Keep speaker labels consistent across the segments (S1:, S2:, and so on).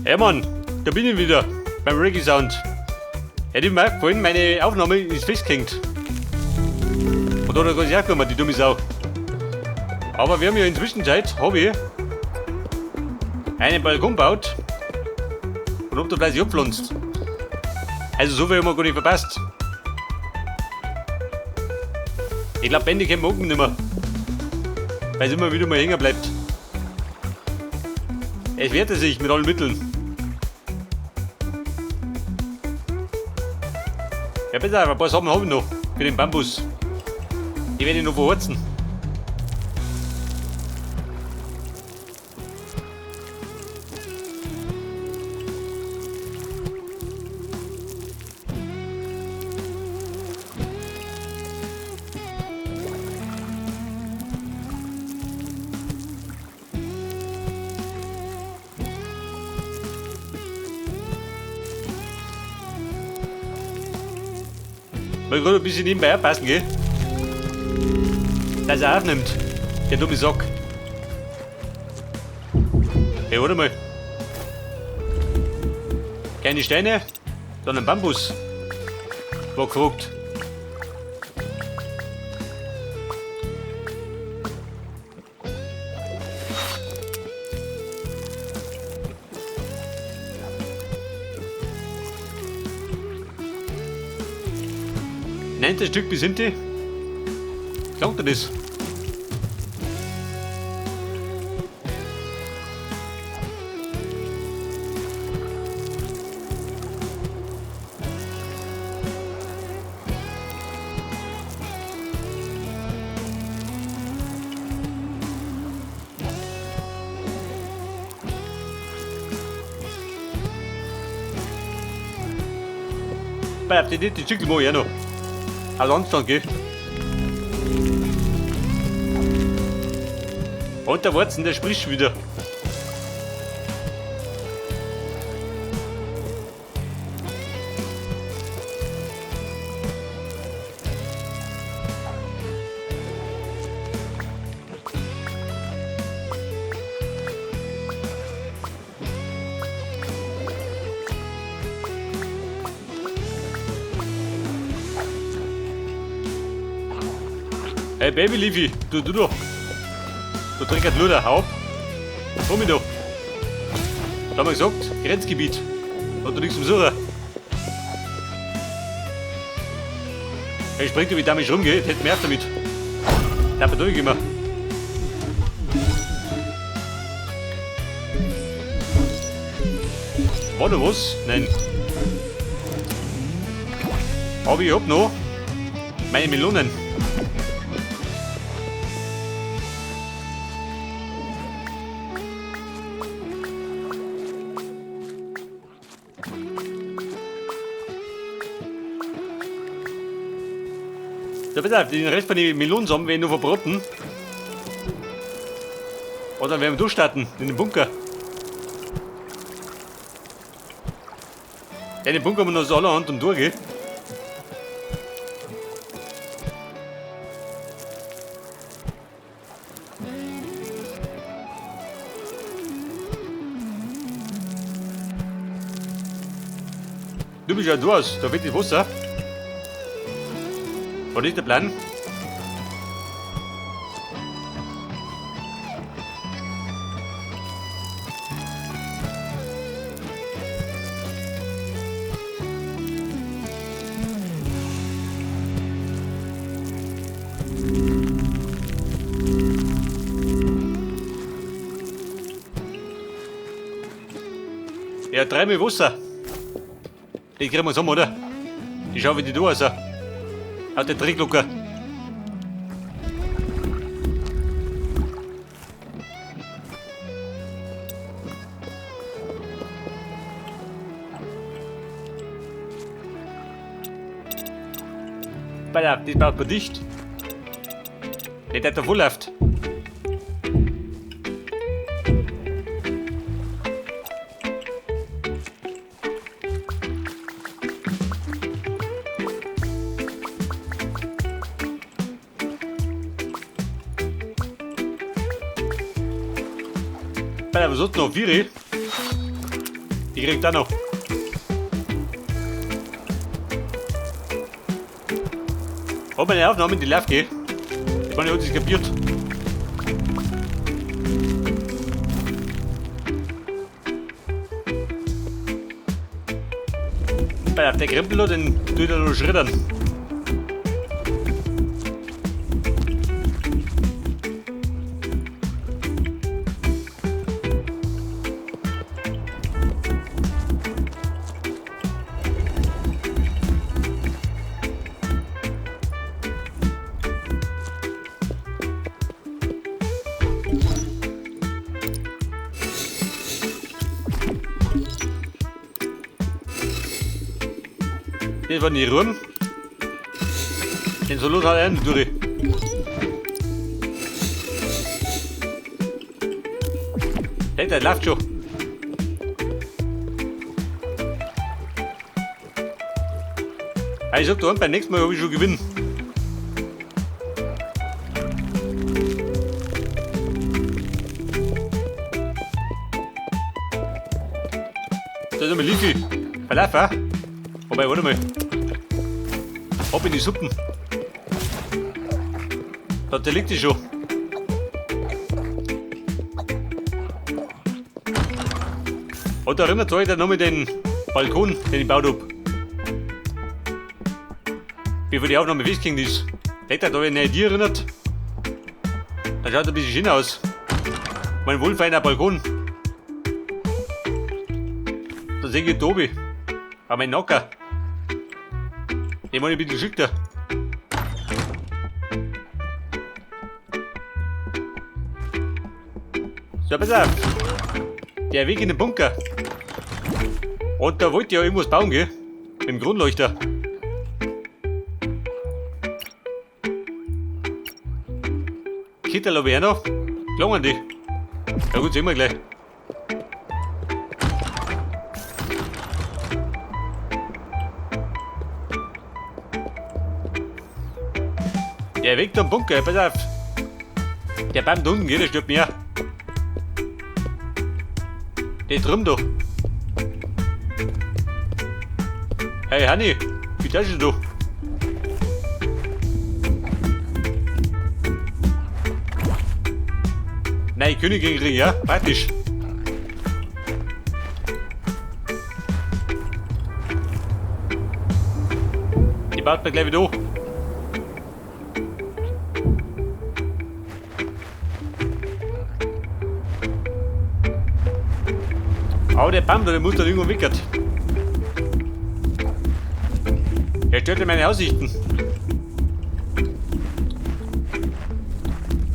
S1: Ja Mann, da bin ich wieder beim Reggae Sound. Hätte mir aufgefallen, meine Aufnahme ist festgehängt. Und da hat er gar nicht aufgenommen, die dumme Sau. Aber wir haben ja inzwischen Zeit, habe ich einen Balkon gebaut und hab da fleißig abgepflanzt. Also so viel haben wir gar nicht verpasst. Ich glaub, Bände können wir auch nicht mehr. Weil es immer wieder mal hängen bleibt. Es wehrte sich mit allen Mitteln. Ja, bitte, ein paar Sachen habe ich noch für den Bambus. Die werde ich noch verhorzen. Mal gerade ein bisschen nebenbei aufpassen, gell? Dass er aufnimmt. Der dumme Sack. Hey, warte mal. Keine Steine, sondern Bambus. War gefragt. Neuntes Stück bis hinten. Klangt das? Bei die, die Stücke mache ich auch noch. Aus Anstand, gell? Und der Watson, der spricht schon wieder. Hey Baby Leafy, du doch. Du trinkst nur der Haupt. Komm ich doch. Da haben wir gesagt, Grenzgebiet. Hat du nichts zum Suchen. Hey, springt du wie damit rumgeht, hätte mehr damit. Da bin ich immer. War da was? Nein. Aber ich hab noch meine Melonen. So, pass auf, den Rest von den Melonensamen werden wir noch verbraten. Und dann werden wir durchstarten in den Bunker. Ja, den Bunker haben wir noch so allerhand und durch, gell? Du bist ja durch, da wird das Wasser. War nicht der Plan? Ja, dreimal Wasser. Die kriegen wir zusammen, oder? Die schauen, wie die da aus. Hat der Tricklocker. Pass auf, das braucht man dicht. Der hat da voll läuft. Pass auf, was hat noch? Vieri? Die kriegt auch noch. Hab meine Aufnahme in die Live geht. Ich meine, ich hab das kapiert. Bei der Krempel da, den tut er noch schreddern. Das war nicht rum. Den Salat hat er nicht durch. Hey, der läuft schon. Ich sag dir, beim nächsten Mal habe ich schon gewinnen. Da ist einmal Lifi. Verlauf, hä? Wobei, warte mal. Ab in die Suppen. Da, der liegt die schon. Und da erinnert euch dann nochmal den Balkon, den ich gebaut hab. Bevor die Aufnahme festgehängt ist. Denkt euch, da wenn ihr die erinnert, dann schaut ein bisschen schön aus. Mein wohlfeiner Balkon. Da sehe ich Tobi. Aber mein Nacker. Den mach ich ein bisschen geschickter. So, pass auf. Der Weg in den Bunker. Und da wollte ich ja irgendwas bauen, gell? Mit dem Kronleuchter. Kittel hab ich auch noch. Klangen die. Ja gut, sehen wir gleich. Der Weg zum Bunker, pass auf. Der Baum da unten, gell, der stört mich auch. Der drüben da. Hey Hanni, wie das denn da? Nein, Königin kriegen, ja? Praktisch. Die baut mir gleich wieder an. Aber der Baum da, der muss dann irgendwo wickert. Er stört ja meine Aussichten.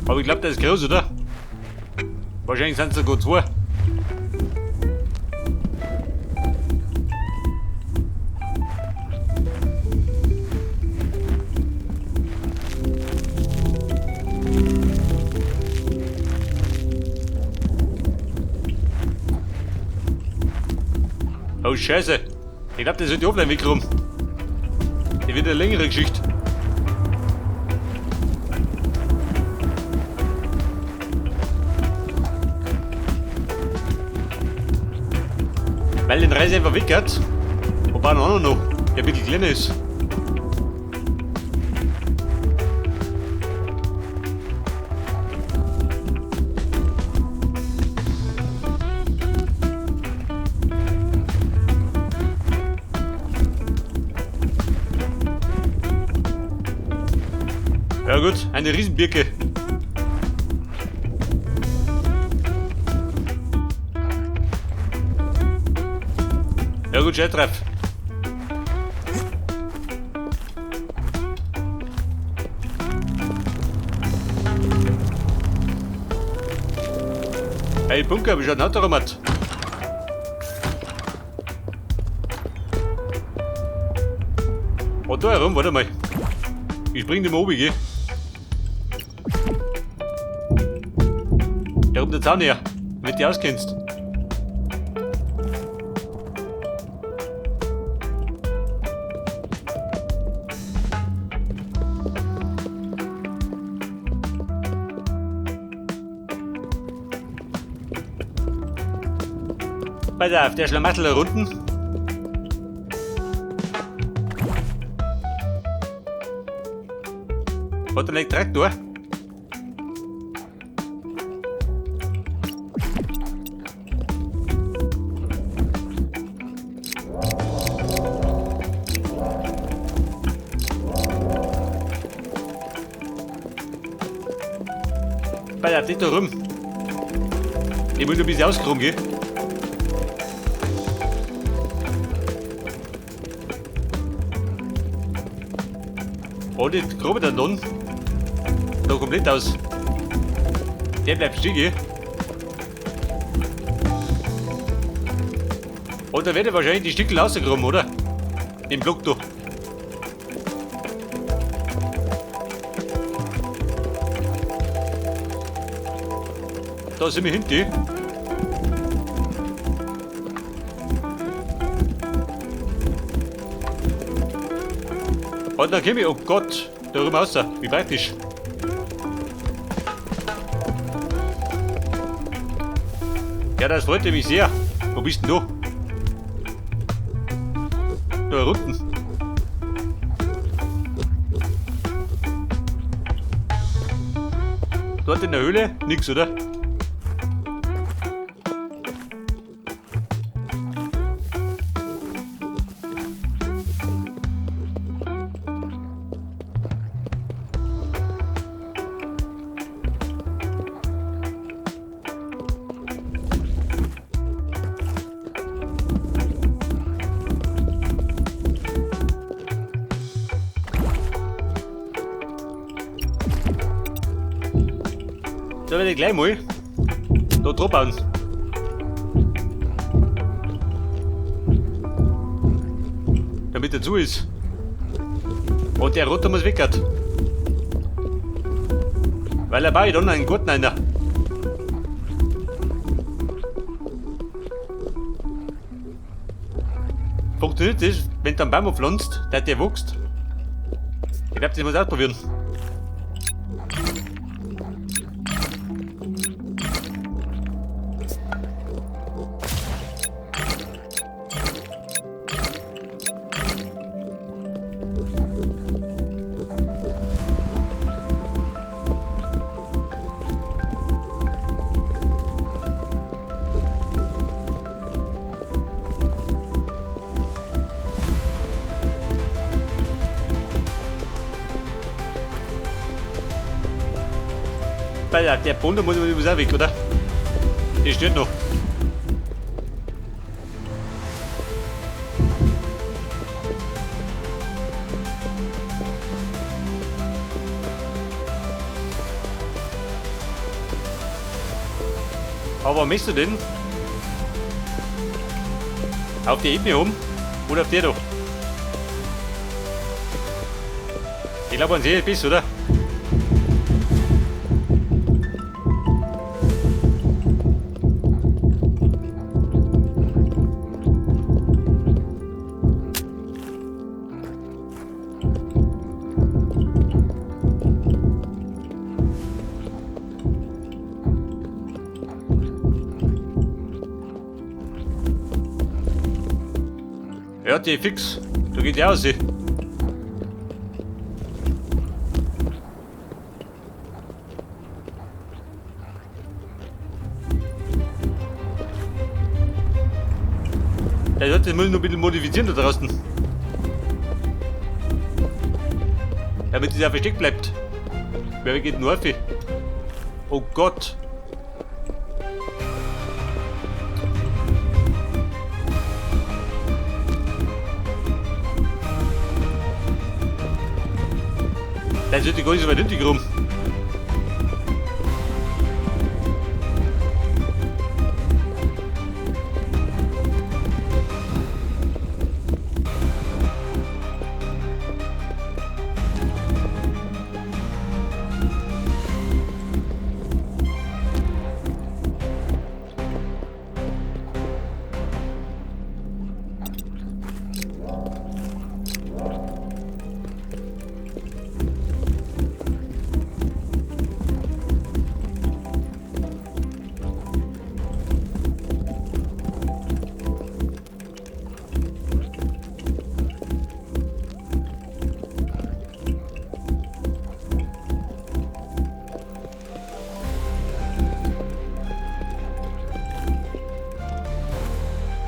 S1: Aber ich glaub, der ist groß, oder? Wahrscheinlich sind's sogar zwei. Oh Scheiße. Ich glaub, das wird die Offline weg rum. Die wird eine längere Geschichte. Weil den Reis einfach weg hat. Wobei ein anderer noch, der ein bisschen kleiner ist. Ja gut, eine Riesenbirke. Ja gut, scheiß drauf. Hey Bunker, wie schaut denn da rum? Oh, da herum, warte mal. Ich spring dem oben, gell? Da kommt der Zaun her, damit du auskennst. Pass auf, der Schlamassel da unten. Hat er nicht Traktor? Pass auf, nicht da rum. Ich muss noch ein bisschen ausgraben, gell? Und jetzt grabe ich dann da komplett aus. Der bleibt stehen, gell? Und da werde ich wahrscheinlich die Stickel rausgraben, oder? Den Block da. Da sind wir hinten. Und dann komme ich, oh Gott, da drüben raus, wie praktisch. Ja, das freut mich sehr. Wo bist denn du? Da unten. Dort in der Höhle? Nix, oder? Da werde ich gleich mal da drauf bauen. Damit er zu ist. Und der Roter muss weg hat. Weil er baut dann einen Garten rein. Funktioniert das, wenn du einen Baum pflanzt, der wächst? Ich glaub, das muss ich ausprobieren. Weil der Boden muss ich auch weg, oder? Der steht noch. Aber wo möchtest du denn? Auf die Ebene oben? Oder auf der da? Ich glaube, an See ist besser, oder? Ja, die fix. Da geht die aus. Ja, das muss ich noch ein bisschen modifizieren da draußen. Damit das auch versteckt bleibt. Wer geht denn auf? Oh Gott. Da sollte gar nicht so weit hinten rum.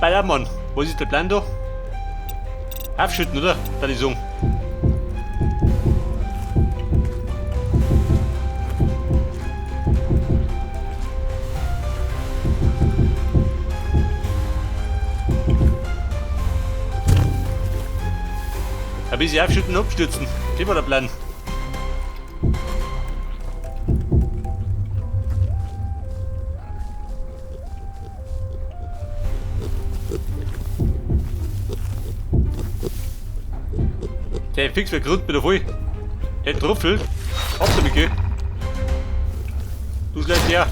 S1: Ballermann, was ist der Plan da? Aufschütten, oder? Da die sagen. Ein bisschen aufschütten und abstürzen. Das war der Plan. Der fix wird Grund wieder voll. Der Trüffel. Ab damit, gell? Du schlägst her.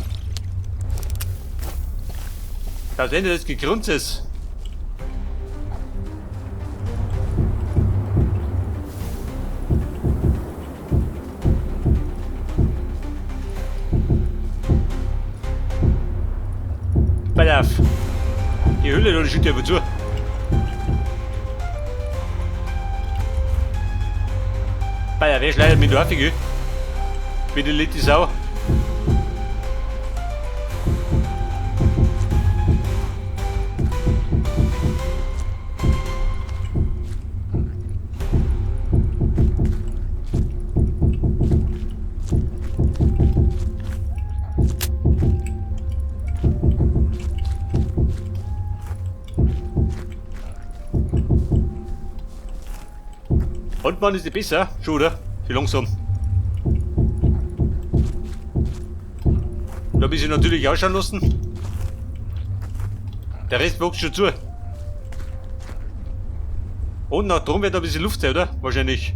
S1: Das Ende des Gegrunzes. Pass auf. Die Hülle, da schüttet einfach zu. Bei wer schleidet mich da auf, gell? Wie die Litte Sau. Und man ist die besser, schon oder? Wie langsam. Da hab ich sie natürlich ausschauen lassen. Der Rest wächst schon zu. Und nach drum wird ein bisschen Luft sein, oder? Wahrscheinlich.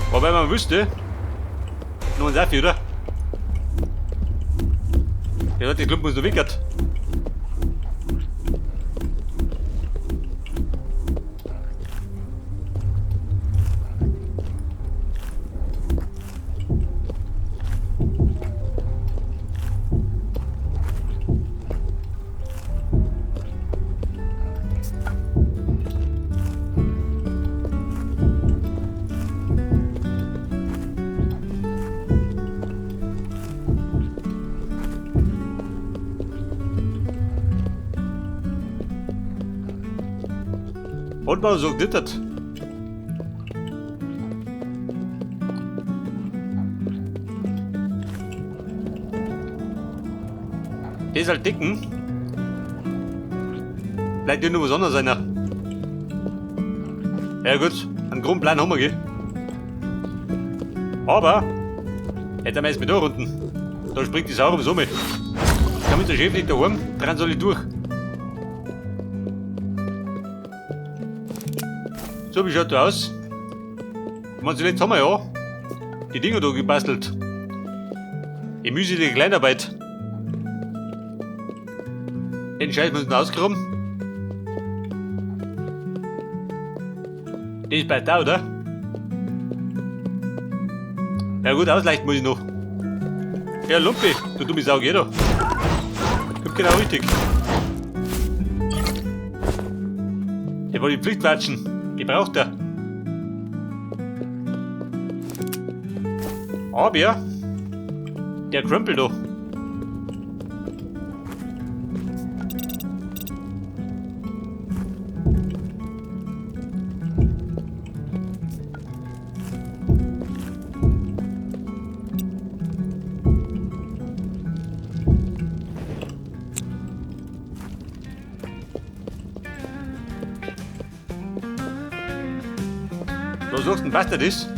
S1: Wobei man wüsste, nur ein Safi, oder? Der hat den Klumpen so wickert. Und mal so glittert. Der ist halt dicken. Bleibt ja nur was anderes einer. Ja gut, einen groben Plan haben wir, gell? Aber, jetzt haben wir erst mit da unten. Da springt die Sau rum so mit. Kann mit der Chef nicht daheim, dran soll ich durch. So, wie schaut da aus? Ich meine, zuletzt haben wir ja die Dinger da gebastelt. Die mühselige Kleinarbeit. Den Scheiß müssen wir ausgraben. Der ist bald da, oder? Ja gut, ausleichen muss ich noch. Ja, Lumpi, du dumme Sau, geh da. Kommt genau richtig. Der wollte die Pflicht watschen. Die braucht er. Aber der Krümpel da. Da suchst du, was das ist?